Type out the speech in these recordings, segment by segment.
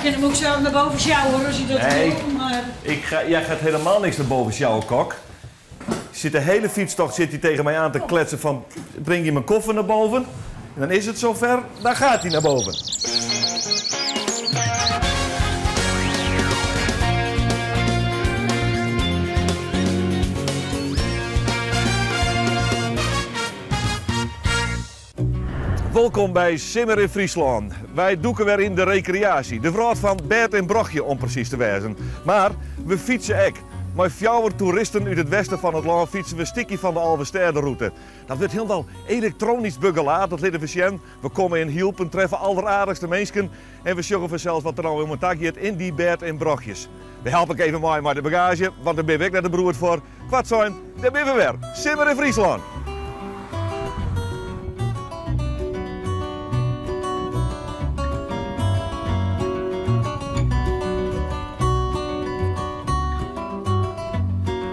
kin him ek sels nei boven sjouwe hoor, as je dat Nee. wil, mar... Ik ga, jij gaat helemaal niks naar boven sjouwen, Kok. Zit de hele fietstocht zit hij tegen mij aan te kletsen van... Breng je mijn koffer naar boven? En dan is het zover, dan gaat hij naar boven. Wolkom by Simmer yn Fryslân. Wy dûke wer yn de rekreaasje, de wrâld fan bêd en brochje om presys te wêzen. Mar we fytse ek. Mei fjouwer toeristen út it westen fan it lân fytse we in stikje fan de Alvestêderûte. Dat wurdt hielendal elektronysk begelaat, dat litte we sjen. We komme yn Hylpen, treffe alderaardichste minsken en we sjogge fansels wat der no om en ta giet yn dy bêd en brochjes. We helpe ek even mei mei de bagaazje, want dêr binne we ek net te beroerd foar. Koartsein, dêr binne we wer, Simmer yn Fryslân!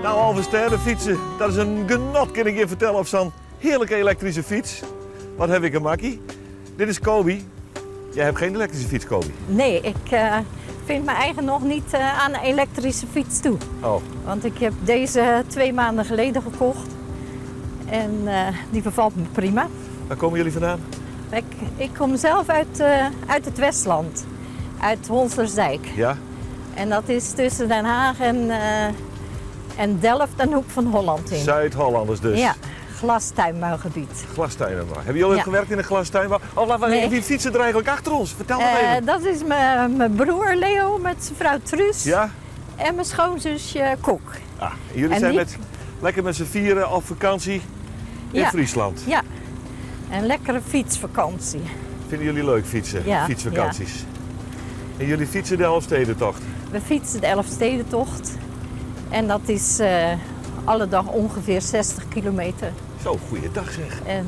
Nou, Alvestêdefytse, dat is in genot, kin ik jim fertelle, op sa'n hearlike elektryske fyts. Wat haw ik in makkie. Dit is Kobe. Jij hebt geen elektrische fiets, Kobe? Nee, ik uh, vind mijn eigen nog niet uh, aan een elektrische fiets toe. Oh. Want ik heb deze 2 maanden geleden gekocht. En uh, die bevalt me prima. Waar komen jullie vandaan? Ik kom zelf uit het Westland. Uit Honselersdijk. Ja. En dat is tussen Den Haag en Delft en Hoek van Holland in. Zuid-Hollanders dus. Ja, glastuinbouwgebied. Glastuinbouw. Hebben jullie Ja. gewerkt in de glastuinbouw? Oh, laat maar Nee. even, wie fietsen er eigenlijk achter ons? Vertel dat even. Dat is mijn broer Leo met zijn vrouw Truus. Ja? En mijn schoonzusje Kok. Ah, en jullie En zijn die lekker met z'n vieren op vakantie in Ja. Friesland. Ja, een lekkere fietsvakantie. Vinden jullie leuk fietsen? Ja, Fietsvakanties? ja. En jullie fietsen de Elfstedentocht? We fietsen de Elfstedentocht. En dat is alle dag ongeveer 60 kilometer. Zo, goeiedag zeg. En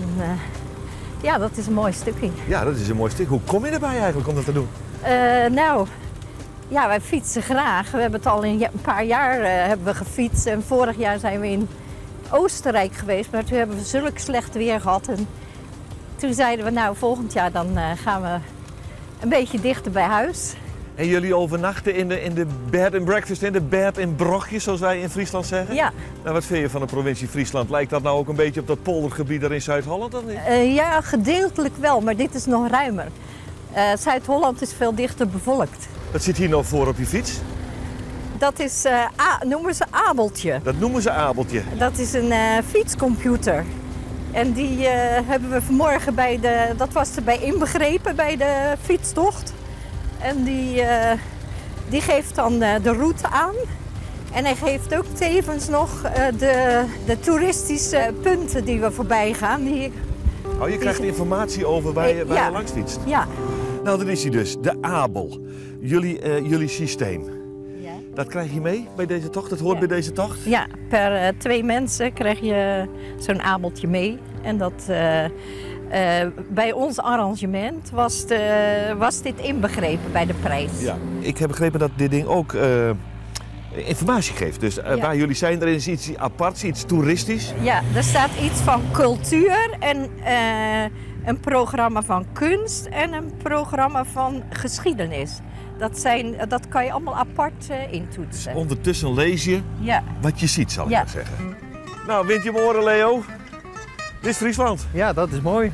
ja, dat is een mooi stukje. Ja, dat is een mooi stuk. Hoe kom je erbij eigenlijk om dat te doen? Wij fietsen graag. We hebben het al een paar jaar hebben we gefietst. En vorig jaar zijn we in Oostenrijk geweest. Maar toen hebben we zulk slecht weer gehad. En toen zeiden we, volgend jaar dan gaan we een beetje dichter bij huis. En jullie overnachten in de bed and breakfast, in de bed and brochjes, zoals wij in Friesland zeggen? Ja. Wat vind je van de provincie Friesland? Lijkt dat nou ook een beetje op dat poldergebied daar in Zuid-Holland of niet? Ja, gedeeltelijk wel, maar dit is nog ruimer. Zuid-Holland is veel dichter bevolkt. Wat zit hier nou voor op je fiets? Dat is, noemen ze Abeltje. Dat noemen ze Abeltje? Dat is een fietscomputer. En die hebben we vanmorgen bij de, dat was erbij inbegrepen bij de fietstocht. En die geeft dan de route aan. En hij geeft ook tevens nog de toeristische punten die we voorbij gaan. Die Oh, je krijgt informatie over waar je langs fietst. Ja. Dat is hij dus, de Abel. Jullie systeem. Ja. Dat krijg je mee bij deze tocht? Dat hoort Ja. bij deze tocht? Ja, per 2 mensen krijg je zo'n Abeltje mee. En dat bij ons arrangement was dit inbegrepen bij de prijs. Ja. Ik heb begrepen dat dit ding ook informatie geeft. Dus Ja. waar jullie zijn, er is iets aparts, iets toeristisch. Ja, er staat iets van cultuur en een programma van kunst en een programma van geschiedenis. Dat kan je allemaal apart intoetsen. Dus ondertussen lees je Ja. wat je ziet, zal ik Ja. maar zeggen. Wind je oren, Leo. Dit is Friesland. Ja, dat is mooi.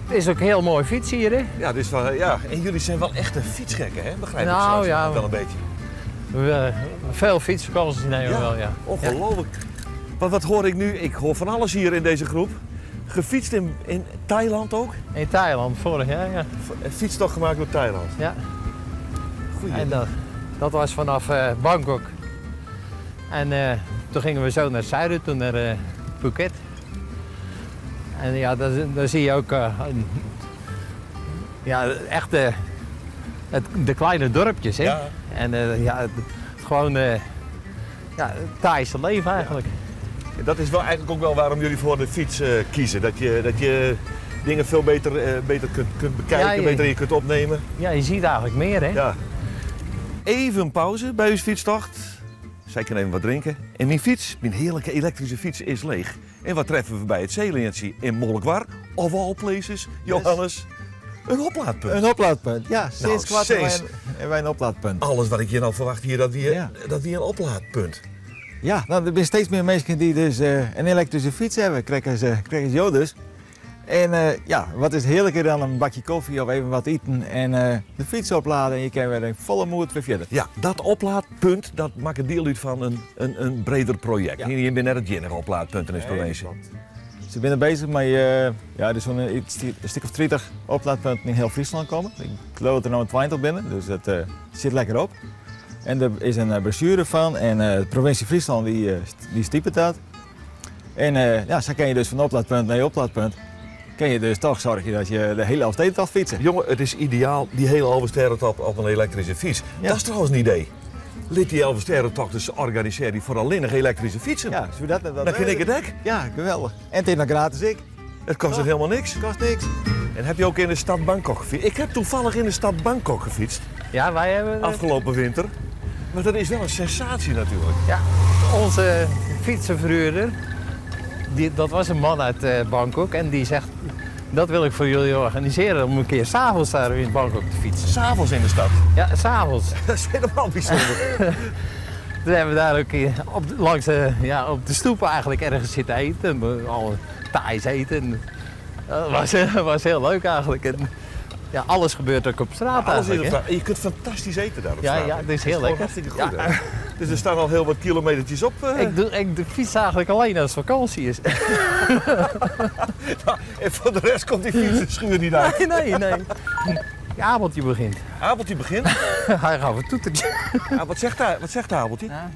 Het is ook heel mooi fietsen hier, hè? Ja, dit is wel, ja. En jullie zijn wel echt een fietsgekken, hè? Begrijp ik straks wel een beetje. We veel fietsvakanties nemen we Ja, wel, ja. Ongelooflijk. Wat hoor ik nu? Ik hoor van alles hier in deze groep. Gefietst in Thailand ook? In Thailand, vorig jaar, ja. Een fietstocht gemaakt door Thailand? Ja. Goeie. En dat was vanaf Bangkok. En toen gingen we zo naar het zuiden, toen naar Phuket. En ja, daar zie je ook een, ja, echt de kleine dorpjes, hè? Ja. En ja, het, het gewoon, ja, het Thaise leven eigenlijk. Ja. Dat is wel eigenlijk ook wel waarom jullie voor de fiets kiezen. Dat je dingen veel beter kunt bekijken, beter in je kunt opnemen. Ja, je ziet eigenlijk meer, hè? Ja. Even pauze bij uw fietstocht. Zij kan even wat drinken. En mijn fiets, mijn heerlijke elektrische fiets, is leeg. En wat treffen we bij het Zeelandje in Molkwar? Of all places, Johannes. Een oplaadpunt. Een oplaadpunt, ja. Sinds kwart over En wy in oplaadpunt. Alles wat ik hjir no ferwachte hie, dat wie, dat wie in oplaadpunt. Ja, no, der binne steeds mear minsken dy't dus in elektryske fyts hawwe, krekt as, krekt as jo dus. En ja, wat is hearliker dan in bakje kofje of even wat iten en de fyts oplade en je kinne wer yn folle moed wer fierder. Ja, dat oplaadpunt dat makket diel út fan in, in, in breder projekt. Ja. Jim binne net it iennige oplaadpunt yn dizze provinsje. Se binne bezich mei, ja, der soene in stik of 30 oplaadpunten yn hiel Fryslân komme. Ik leau dat der no in 20 binne, dus dat sit lekker op. En der is in brosjuere fan en de provinsje Fryslân dy, dy stipet dat. En ja, sa kin je dus fan oplaadpunt nei oplaadpunt kin je dus toch soargje dat je de hiele Alvestêdetocht fytse. Jonge, it is ideaal, dy hiele Alvestêdetocht op in elektryske fyts. Dat is trouwens in idee. Lit dy Alvestêdetocht dus organisearje foar allinnich elektryske fytsen. Ja, soe dat net wat Dan kin ik it ek. Ja, geweldich. En it is noch gratis ek. It kostet helemaal niks. Kost niks. En heb je ook in de stad Bangkok gefietst? Ik heb toevallig in de stad Bangkok gefietst. Ja, wij hebben... Afgelopen winter. Maar dat is wel een sensatie natuurlijk. Ja, onze fietsenverhuurder, die, dat was een man uit Bangkok en die zegt... Dat wil ik voor jullie organiseren om een keer s'avonds daar in Bangkok te fietsen. S'avonds in de stad? Ja, s'avonds. Dat is helemaal bijzonder. Toen hebben we daar ook op, langs de, ja, op de stoep eigenlijk ergens zitten eten. Alle Thais eten. Dat was heel leuk eigenlijk. En, ja, alles gebeurt ook op straat Alles is eigenlijk. op hè? straat. En je kunt fantastisch eten daar op Ja, straat. ja, het is heel gewoon lekker. hartstikke goed. Ja. Hè? Dus er staan al heel wat kilometertjes op. Ik fiets eigenlijk alleen als het vakantie is. Nou, en voor de rest komt die fiets de schuur niet uit. Nee, nee, nee. Abeltje begint. Abeltje begint? Hij gaat een toetertje. Ja, wat zegt Abeltje? Ja.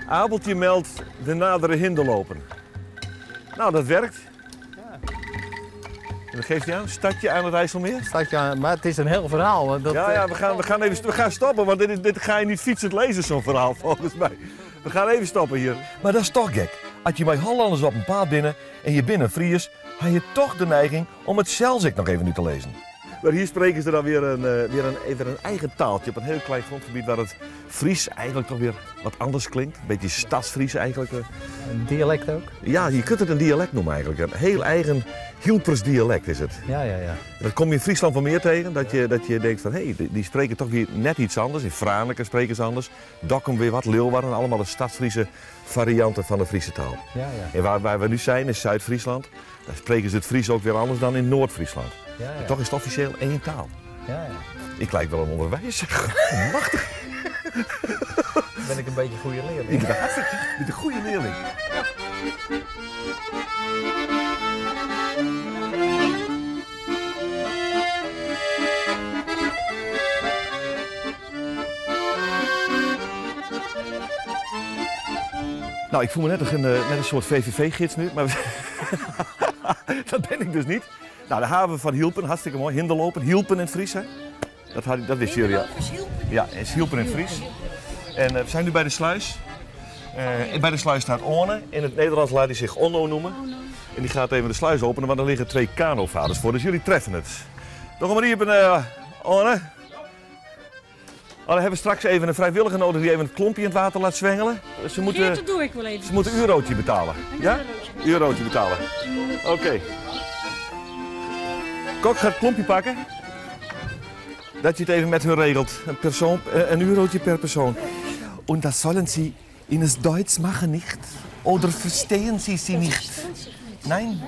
Abeltje meldt de nadere hinderlopen. Nou, dat werkt. En dat geeft hij aan, stadje aan het IJsselmeer. Stadje aan, maar het is een heel verhaal. Want dat, Ja, ja, we gaan even we gaan stoppen, want dit ga je niet fietsend lezen, zo'n verhaal, volgens mij. We gaan even stoppen hier. Maar dat is toch gek. Als je bij Hollanders op een paad binnen en je binnen Fries, heb je toch de neiging om het zelfs ik nog even nu te lezen. Maar hier spreken ze dan weer even een eigen taaltje op een heel klein grondgebied waar het Fries eigenlijk toch weer wat anders klinkt. Een beetje stadsfries eigenlijk. Een dialect ook? Ja, je kunt het een dialect noemen eigenlijk. Een heel eigen Hielpers dialect is het. Ja, ja, ja. Dat kom je in Friesland wel meer tegen, dat je denkt van hé, hey, die spreken toch weer net iets anders. In Franeker spreken ze anders. Dokkum weer wat, Leeuwarden, allemaal de stadsfriese varianten van de Friese taal. Ja, ja. En waar we nu zijn, in Zuid-Friesland, daar spreken ze het Fries ook weer anders dan in Noord-Friesland. Ja, ja. En toch is het officieel één taal. Ja, ja. Ik lijk wel een onderwijzer. Machtig. Ben ik een beetje een goede leerling? Ik ben hartstikke, je bent een goede leerling. Nou, ik voel me net een soort V V V-gids nu, maar dat ben ik dus niet. Nou, de haven van Hielpen, hartstikke mooi. Hinderlopen, Hielpen in het Fries, hè? Dat wisten jullie al. Hinderlopen is Hielpen. Ja, is Hielpen in het Fries. En we zijn nu bij de sluis. En bij de sluis staat Orne. In het Nederlands laat hij zich Onno noemen. En die gaat even de sluis openen, want er liggen 2 kanovaders voor. Dus jullie treffen het. Nog maar hier, Orne. Oh, dan hebben we straks even een vrijwilliger nodig die even het klompje in het water laat zwengelen. Ze Geert, dat doe ik wel even. moeten een eurotje betalen. Een Ja? eurotje. Eurotje betalen. Oké. Kok gaat het klompje pakken. Dat je het even met hun regelt. Een eurotje per persoon. Und das sollen sie in het Duits machen, nicht? Oder verstehen sie sie nicht? Nein.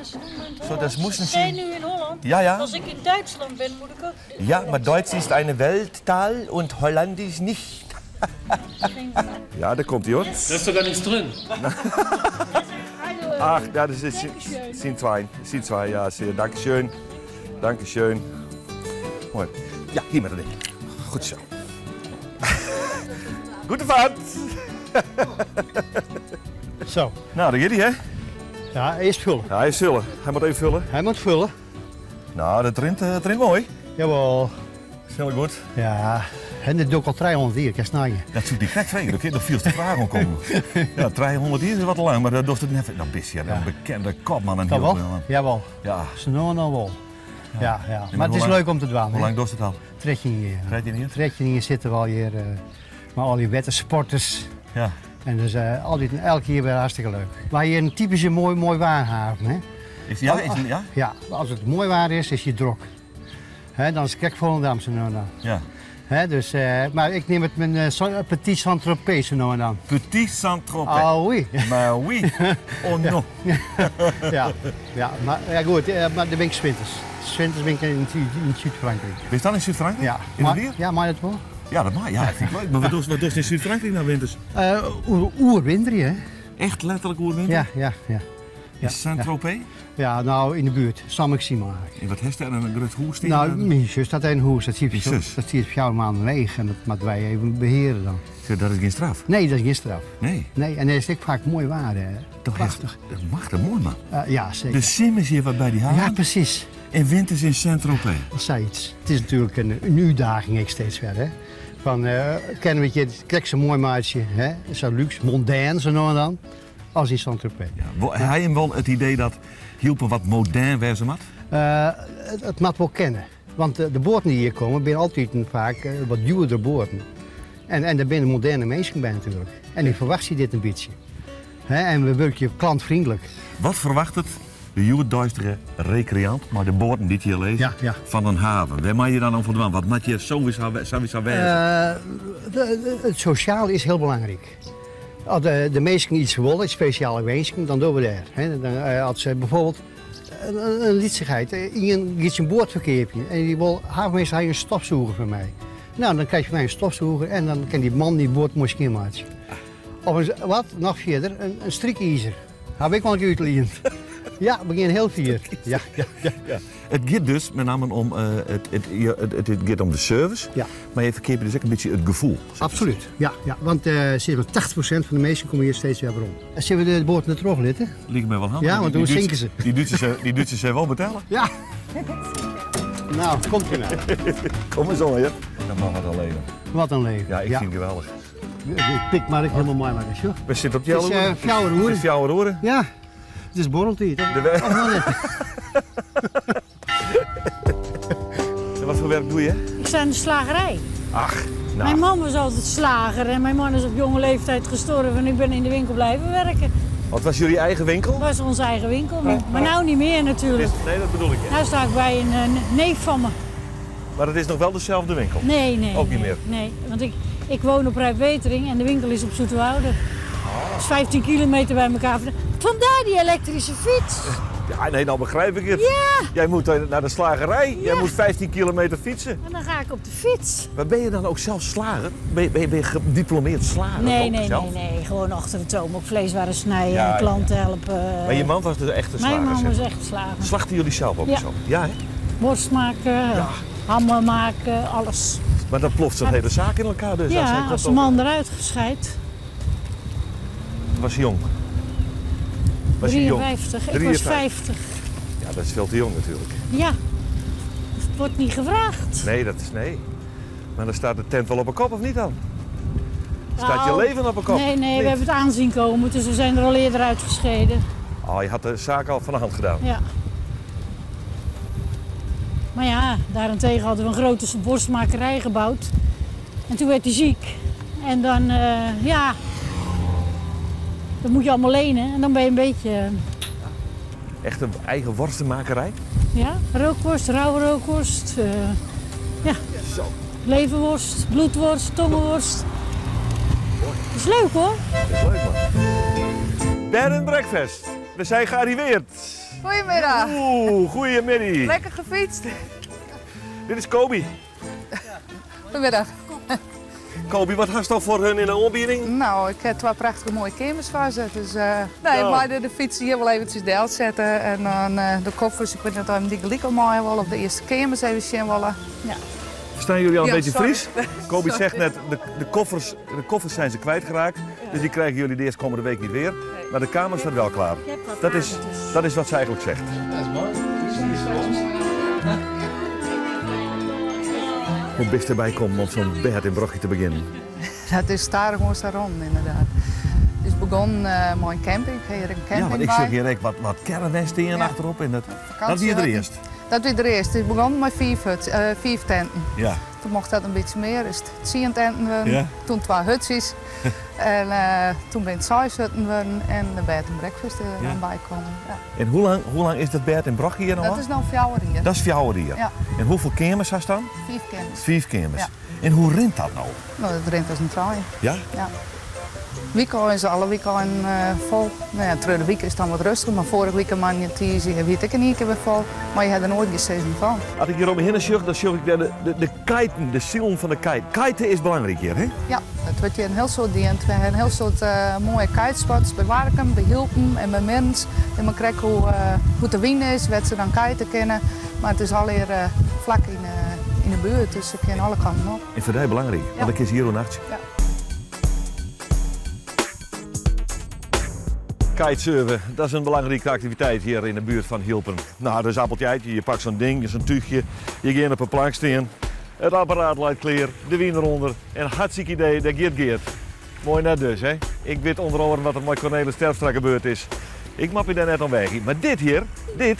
So, das müssen Ze zijn sie. nu in Holland. Ja, ja. Als ik in Duitsland ben, moet ik ook Ja, maar Duits is eine Welttaal und Holländisch nicht. Ja, daar komt hij hoor. Da ist doch gar nichts drin. Ach, ja, dat is, sind zwei. Sind zwei, ja, zeer. Dankeschön. Dankeschön. Mooi. Ja, hier met dat ding. Goed zo. Goede vaart. Zo. Nou, daar gaat hij, hè? Ja, eerst vullen. Ja, hij is vullen. Hij moet even vullen. Hij moet vullen. Nou, dat rint mooi. Jawel. Is heel goed. Ja, en dat doe ik al 300 hier, kan snijden. Dat zoek ik net vregen, dat kan nog veel te vragen om komen. Ja, 300 hier is wat lang, maar dat doet het net. Dan ben je een bekende kopman en Dat heel wel? veel. Jawel. Ja. Ze nou nou wel. Ja, ja. maar Maar het is hoe lang leuk om te dwalen, Hoe hè? lang doet het al? Trekje hier. Trekje hier? Trekje hier zitten we al hier, maar al die wettensporters. Ja. En dus altijd, elke keer weer hartstikke leuk. Maar hier een typische mooi waarhaven, hè? Is, ja, is, ja? Ja, als het mooi waar is, is je drok. Hè, dan is het kijk Volendamse nou, nou. Ja. Hè, dus, eh, mar ik nim it myn petit Saint-Tropez zo no en dan. Petit Saint-Tropez. Oh oui. Maar oui. Oh non. Ja, ja, mar ja, goed, mar dêr bin ik 's winters. 's Winters bin ik yn Súd-Frankryk. Bist dan yn Súd-Frankryk? Ja. Yn it wier? Ja, mei dat wol? Ja, dat mei. Ja, dat fyn ik leuk. Mar wat dochst, wat dochst yn Súd-Frankryk dan winters? Oerwinterje, hè. Echt letterlik oerwinterje? Ja, ja, ja. In Saint-Tropez? Ja, nou yn de buert. Saint-Maxime eigenlijk. En wat hast dêr in grut hûs stean? Nou, myn sus hat in hûs. Dat stiet, sus? Dat stiet fjouwer maanden leech en dat moatte wy even beheare dan. Sjoch, dat is gjin straf? Nee, dat is gjin straf. Nee? Nee, en dêr is it ek faak moai waar. Hè. Prachtich. Dat mag dat moai man. Ja, seker. De simmer is hjir wat by dy haven. Ja, presys. En winters yn Saint-Tropez. Sayts. It is natuerlik in útdaging ek steeds wer. Hè? Fan, kinne we it hjir krekt sa moai meitsje, hè? Sa lúks, mondain sa no en dan, as yn Saint-Tropez. Ja, ha jim wol it idee dat Hylpen wat modern wêze moat? It moat wol kinne. Want de boaten dy't hjir komme binne altiten faak wat djoerdere boaten. En der binne moderne minsken by natuerlik. En dy ferwachtsje dit in bytsje. En we wurkje klantfriendlik. Wat ferwachtet de hjoeddeistige rekreant mei de boaten dy't hjir lizze fan in haven? Wêr moat je dan oan foldwaan? Wat moat hjir sawiesa wêze? It sosjale is hiel belangryk. As de minsken iets wolle, iets spesjale winsken, dan dogge we dêr. As se bijvoorbeeld in lytsichheid, ien giet syn boat ferkeapjen en dy wol, havenmeester, ha je in stofsûger foar my? Nou, dan krijg je fan my in stofsûger en dan kin dy man dy boat moai skjinmeitsje. Of in, wat, noch fierder, in strykizer. Haw ik wol in kear útliend. Ja, we gean hiel fier. Ja, ja, ja. Ja. It giet dus met name om, it giet om de service, Ja. mar je ferkeapje dus ek in bytsje it gefoel. Absoluut, ja. ja. Want sis mar 80% fan de minsken komme hjir steeds wer werom. Sille we de boaten der troch litte? Liket my wol handich. Ja, want dan sinke se. Dy Dútsers sille wol betelle. Ja. Nou, komt ie nou. Kom ris oan, hear. Dat man, wat in leven. Wat in leven. Ja, ik fyn it geweldich. Ik pik mar ek hielendal mei, mar sjoch. We sitte op het It is fjouwer oere. Het is fjouwer oere. Ja, it is borreltiid. Of noch net? En wat foar wurk doe je? Ik sta in de slagerij. Ach, nou. Mijn man was altijd slager en mijn man is op jonge leeftijd gestorven en ik ben in de winkel blijven werken. Wat was jullie eigen winkel? Het was onze eigen winkel, maar nou niet meer natuurlijk. Nee, dat bedoel ik. Ja. Nou sta ik bij een neef van me. Maar het is nog wel dezelfde winkel? Nee, nee. Ook niet nee, meer? Nee, want ik woon op Rijpwetering en de winkel is op Zoeterwoude. Oh. Dat is 15 kilometer bij elkaar. Vandaar die elektrische fiets. Ja, nee, nou begrijp ik het. Ja. Jij moet naar de slagerij, jij Ja. moet 15 kilometer fietsen. En dan ga ik op de fiets. Maar ben je dan ook zelf slager? Ben je gediplomeerd slager? Nee, ook nee, zelf? nee, nee. Gewoon achter de toom ook vleeswaren snijden Ja, en ja. klanten helpen. Maar je man was dus echt een Mijn slager? man zeg was maar. echt slager. Slachten jullie zelf ook Ja. zo? Ja, hè? Worst maken, hammen maken, alles. Maar dan ploft zo'n hele zaak in elkaar dus. als hij ja, komt als de over. man eruit gescheidt. Was hij jong? Was hij jong? 53. Ik was 53. 50. Ja, dat is veel te jong natuurlijk. Ja, het wordt niet gevraagd. Nee, dat is nee. Maar dan staat de tent wel op een kop of niet dan? Staat je Nou, leven op een kop? Nee, nee, Niet? we hebben het aanzien komen, dus we zijn er al eerder uitgescheden. Oh, je had de zaak al van de hand gedaan. Ja. Maar ja, daarentegen hadden we een grote worstmakerij gebouwd. En toen werd hij ziek. En dan, ja, dat moet je allemaal lenen. En dan ben je een beetje, Echt een eigen worstenmakerij? ja, rookworst, rauwe rookworst. Ja. Zo. Leverworst, bloedworst, tongenworst. Dat is leuk hoor. Dat is leuk man. Bed and Breakfast. We zijn gearriveerd. Goedemiddag. Oeh, goedemiddag. Lekker gefietst. Dit is Kobe. Goedemiddag. Kobe, wat had je al voor hun in de aanbieding? Nou, ik heb twee prachtige mooie kamers vast. Dus, nee, Nou. maar de fiets hier wel eventjes deel zetten. En dan de koffers, ik weet niet of die gelijk al mooi willen of de eerste kamers even zien willen. Ja. Staan jullie al een Ja, beetje sorry. Fries? Kobe zegt net, de koffers zijn ze kwijtgeraakt. Dus die krijgen jullie de eerstkomende week niet weer. Maar de kamer staat wel klaar. Ik heb wat Dat is wat ze eigenlijk zegt. Dat is mooi. Hoe best erbij komt om zo'n bed in Brochje te beginnen? Dat is daar gewoon zo rond, inderdaad. Het is begonnen met een camping. Ik heb hier een camping Ja, want ik bij. zie hier ook wat caravans staan Ja. achterop. En dat Vakantie wie er hutten. eerst. Dat wie er eerst. Het is begonnen met 5 tenten. Ja. Toen mocht dat een beetje meer. Is het 10 tenten worden. Ja. Toen 2 hutjes. En toen ben het 6 hutten worden en de bed en breakfast er Ja. dan bij komen. Ja. En hoe lang is dat bed in Brochje hier nog? Dat is nou 4 jaar. Dat is 4 jaar. Ja. En hoeveel kamers had dan? 5 kamers. 5 kamers. Ja. En hoe rint dat no? No, dat rint as in trein. Ja? Ja. Wykeins, alle wykeinen fol. No ja, troch de wike is it dan wat rêstiger, mar foarige wike moandei en tiisdei wie it ek yn ien kear wer fol. Mar je ha der noait gjin sizzen fan. As ik hjir om my hinne sjoch, dan sjoch ik dêr de kiten, de silen fan de kite. Kite is belangryk hjir, hè? Ja, it wurdt hjir in hiel soad dien. We ha in hiel soad moaie kitespots by Warkum, by Hylpen en by Mirns. En mar krekt hoe't de wyn is, wêr't se dan kite kinne. Mar it is allegear flak yn de buert, dus se kinne alle kanten op. En foar dy belangryk, want dan kinst hjir oernachtsje. Ja. Kitesurfen, dat is in belangrike aktiviteit hjir yn de buert fan Hylpen. No, dat is appeltje eitje. Je pakke sa'n ding, sa'n túchje, je gean op 'e plank stean. It apparaat leit klear, de wyn derûnder en hartstikke idee, dêr giet Geert. Moai net dus, hè? Ik wit ûnder oaren wat der mei Cornelis Terpstra gebeurd is. Ik moat my dêr net oan weagje. Mar dit hjir, dit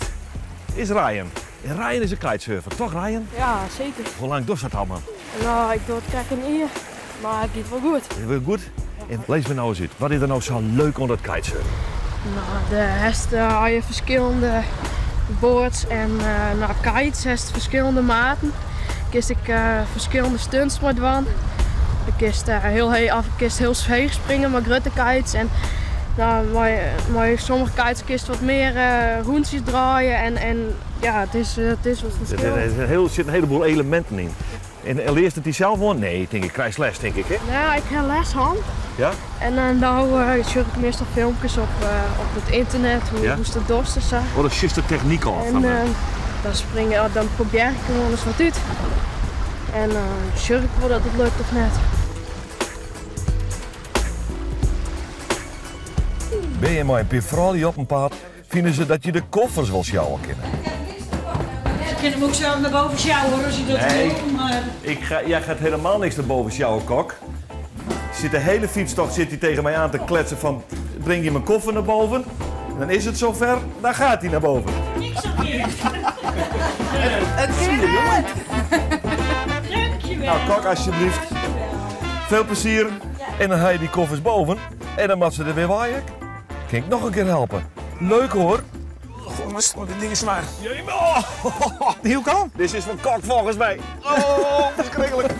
is Ryan. En Ryan is in kitesurfer, toch Ryan? Ja, seker. Hoe lang dochst dat al, man? No, ik doch it krekt in jier, mar it giet wol goed. It wurdt goed? En lis my no ris út, wat is der no sa leuk oan dat kitesurfen? No, dêr hast allegear ferskillende boards en no, kites hast ferskillende maten. Kinst ek ferskillende stunts mei dwaan. Dan kinst hiel heech, of kinst hiel heech springe mei grutte kites en no, mei sommige kites kinst wat mear rûntsjes draaie en ja, it is, it is wat ferskillend. Der sit in heleboel eleminten yn. En learst it dysels oan? Nee, tink ik, krijst les, tink ik, hè? Ja, ik ha les hân. Ja? En dan no sjoch ik meastal filmkes op, op it ynternet, hoe, Ja? hoe'tst dat dochst en sa. Oh, dan sjochst de technyk al. En Fan, dan spring, dan probearje ik gewoan ris wat út. En dan sjoch ik wol dat it lukt of net. Binne je mei in pear froulju op 'en paad, fine se dat je de koffers wol sjouwe kinne. Ze kunnen hem ook zelf naar boven sjouwen hoor, als je dat Nee. wil. Maar Ik ga, jij gaat helemaal niks naar boven sjouwen, kok. Zit de hele fietstocht zit hij tegen mij aan te kletsen van... Breng je mijn koffer naar boven? En dan is het zover, dan gaat hij naar boven. niks op je. Het kin net! Dankjewel. Nou, kok, alsjeblieft. Veel plezier. En dan haal je die koffers boven. En dan mag ze er weer waaien. Kan ik nog een keer helpen? Leuk hoor. Goh, wat dit ding is zwaar. Jemig. Heel kalm. Dit is van Kok volgens mij. Oh, verschrikkelijk.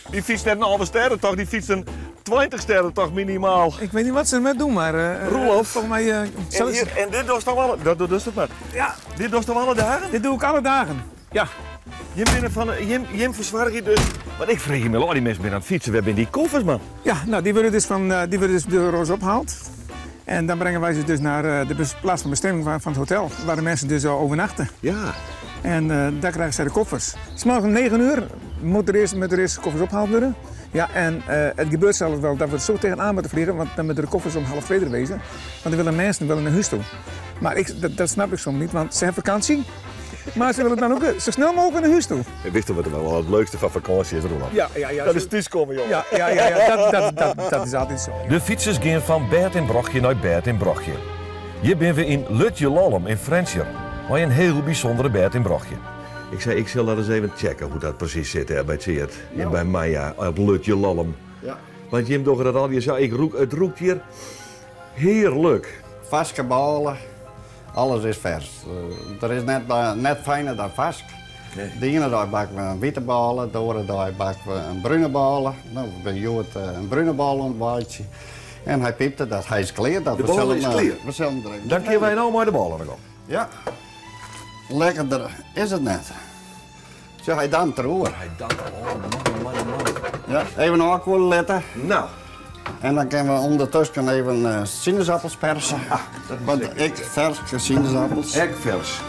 Die fietst net een halve sterrentocht, die fietst een 20 sterrentocht minimaal. Ik weet niet wat ze ermee doen, maar... Roelof. Volgens mij... En, hier, en dit doet toch alle... Dat doet het maar. Ja. Dit doet toch alle dagen? Dit doe ik alle dagen. Ja. Jim binnen van, Jim, Jim verzorg je dus. Want ik vreeg je me, die mensen binnen aan het fietsen. We hebben die koffers, man. Ja, nou, die worden dus, van, die worden dus door ons opgehaald. En dan brengen wij ze dus naar de plaats van bestemming van het hotel, waar de mensen dus al overnachten. Ja. En daar krijgen zij de koffers. 's Morgens om 9 uur moet er eerst, moeten er eerst de koffers opgehaald worden. Ja, en het gebeurt zelfs wel dat we er zo tegenaan moeten vliegen, want dan moeten de koffers om half twee er wezen. Want dan willen mensen willen naar huis toe. Maar dat snap ik soms niet, want ze hebben vakantie. Maar ze willen dan ook zo snel mogelijk naar huis toe. Ik wist toch wat wel het leukste van vakantie is, Roland? Ja, ja, ja. Dat is thuiskomen, jongen. Ja, ja, ja, ja. Dat is altijd zo. De fietsers gaan van Bert in Brochje naar Bert in Brochje. Hier ben we in Lutje Lallum in Frensjer. Maar een heel bijzondere Bert in Brochje. Ik zei, ik zal dat eens even checken hoe dat precies zit hè, bij Tjeerd. En bij Maya, op Lutje Lallum. Ja. Want Jim docht dat al, je zei, het roekt hier heerlijk. Vaske balen, alles is vers. Er is net fijner dan vask. Nee. De ene dag bakken we een witte balen, de andere dag bakken we een bruine balen. Nou, we hebben Jood een bruine bal ontbijtje. En hij piepte dat hij is klaar. Dat De we bal zullen is hem, klaar. We zullen hem erin. Dan kunnen wij nou maar de ballen nog op. Ja. Lekkerder is het net. Zo, hij dampt erover. Hij dampt, oh man, man, man. Ja, even afkoelen laten. Nou. En dan kunnen we ondertussen even sinaasappels persen. Ah, dat is Want lekker. ik vers sinaasappels. Ik vers.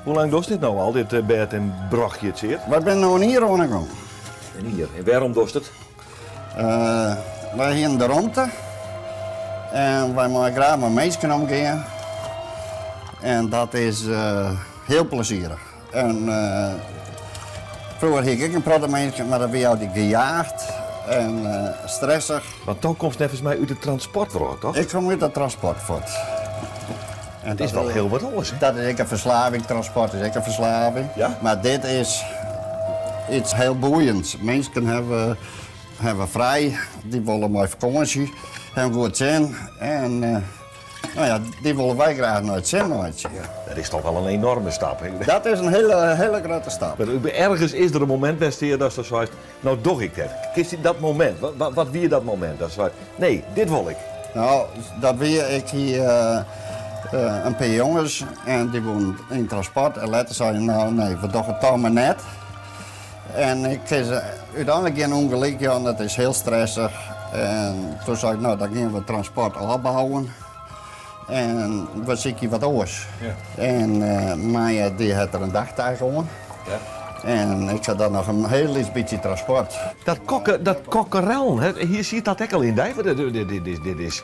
Hoe lang dost dit nou al, dit Bert en Brochje, het zeer? Wij zijn nou hier aangekomen. En hier. En waarom dost het? Wij hier in de rondte. En wij mogen graag met mensen omgaan. En dat is heel plezierig. En vroeger had ik een protte mensen, maar dan ben je altijd gejaagd en stressig. Want dan komt het volgens mij uit het transportwoord, toch? Ik kom uit het transportwoord. En Het is dat wel heel wat anders, hè? Dat is ook een verslaving, transport is ook een verslaving. Ja? Maar dit is iets heel boeiends. Mensen hebben vrij, die willen mooi vakantie, hebben goed zin. En No ja, dy wolle wy graach nei it sin meitsje. Dat is toch wel in enorme stap. Hè? Dat is in hele, hele grutte stap. Maar ergens is der in momint west dat datsto seist, no doch ik dit. Kinst dat momint, wat, wat wie dat momint? Dat sei, nee, dit wol ik. No, dat wie, ik hie in pear jonges en dy woenen yn transport. En letter seinen no nee, we dogge it toch mar net. En ik is úteinlik gjin ûngelyk jaan, it is hiel stressich. En toen sei ik, no dan gean we transport ôfbouwen. En we sykje wat oars. Ja. En Maya dy hat der in dagtaak oan. Ja. En ik ha dan noch in hiel lyts bytsje transport. Dat, kokke, dat kokkerellen, hè, hier siet dat ek al yn, dy? Dit, dit, dit, dit is...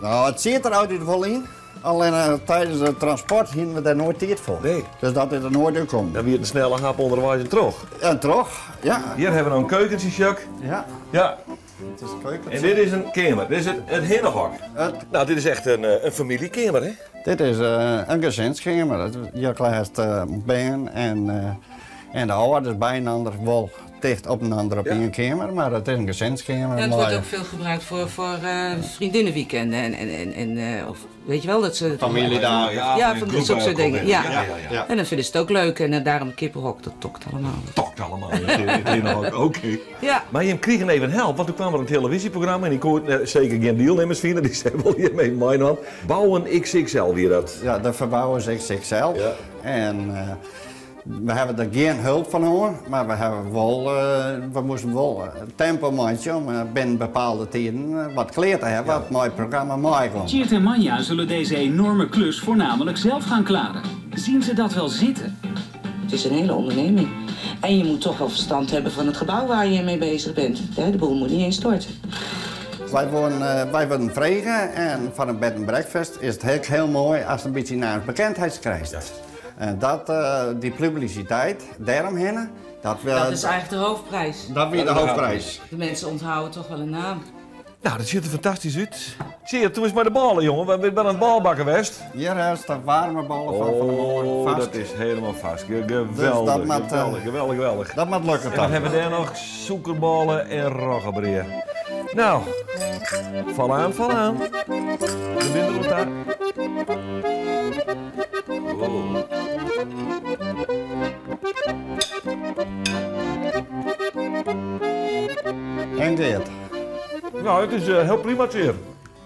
No, it siet der altyd wol yn. Allinne eh, tidens it transport hiene we dêr noait tiid foar. Nee. Dus dat is der noait útkommen. Dan wie it in snelle hap ûnderweis en troch. En troch, ja. Hjir hawwe we noch in keukentje, Jacques. Ja. Ja. It is in keukentje. En dit is in keamer. Dit is it, it hinnehok. It... No, dit is echt in, eh, in famyljekeamer, hè? Dit is eh, in gezinskeamer. Je krijgt uh, bern en, en de ouders byinoar wol ticht op inoar op ien keamer, mar it is in gezinskeamer. Ja, het wordt ook veel gebruikt voor, voor vriendinnenweekenden en, en, en, en of weet je wel dat ze. Familiedagen. Ja, ja, van dat soort dingen. Ja. Ja, ja. En dan vinden ze het ook leuk en uh, daarom kippenhok, dat tokt allemaal. Tokt allemaal, oké. Okay. Ja. Mar jim krigen even help, want doe kaam der in televyzjeprogramma en ik koe seker gjin dielnimmers fine, dy sei wol hjir mei meidwaan. Bouwen XXL wie dat. Ja, de Verbouwers XXL. Ja. En uh, we hawwe der gjin help fan hân, mar we hawwe wol, we moasten wol tempo meitsje om binnen bepaalde tiden wat klear te hawwen wat mei it programma meikomt. Tjeerd en Manja zullen deze enorme klus voornamelijk zelf gaan klaren. Zien ze dat wel zitten? Het is een hele onderneming. En je moet toch wel verstand hebben van het gebouw waar je mee bezig bent. De boel moet niet instorten. Wy woenen, wy wurden frege en foar in bed and breakfast is it ek hiel moai ast in bytsje naamsbekendheid krijst. En dat, dy publisiteit dêromhinne, dat... Dat is eigenlijk de hoofdprijs. Dat wie de hoofdprijs. De mensen onthouden toch wel een naam. No, dat sjocht der fantastysk út. Tjeerd, doe ris mei de bôle, jongen. We binne oan it bôlebakken west. Hjir hast de waarme bôle fan fan 'e moarn. Oh, Farsk. dat is hielendal farsk. Geweldich, Dus dat moat, geweldich, geweldich, geweldich. Dat moat lukke En dan. dan hawwe we dêr noch sûkerbôle en roggebrea. No, fal oan, fal oan. We binne der oan ta. Oh. En Geert. No, it is eh, hiel prima, Tjeerd.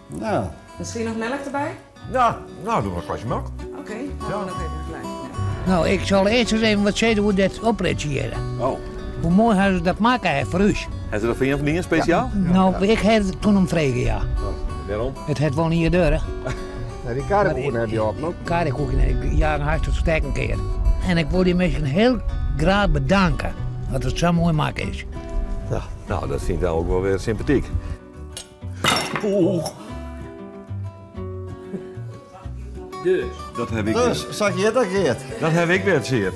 No. Miskien noch melk derby? Ja, no, doch mar in gleske melk. Oké, dan ja. noch even klein. No, ik sil earst ris even wat sizze oer dit opritsje hjir. Oh. Hoe moai hawwe se dat makke foar ús. Hawwe se dat foar ien fan dien spesjaal? No, ik ha it toen om frege, ja. Wêrom? It hat wol in jier duorre. Ja, dy karrekoeken ha je op, no? Karrekoeken, ja, in hartstikke sterk kear. En ik wol dy minsken hiel graach bedanke dat it sa moai makke is. Ja, no, dat fyn ik dan ek wol wer sympatyk. Oeh. Dus. Dat ha ik Dus, sa giet dat, Geert. Dat ha ik wer, Tjeerd.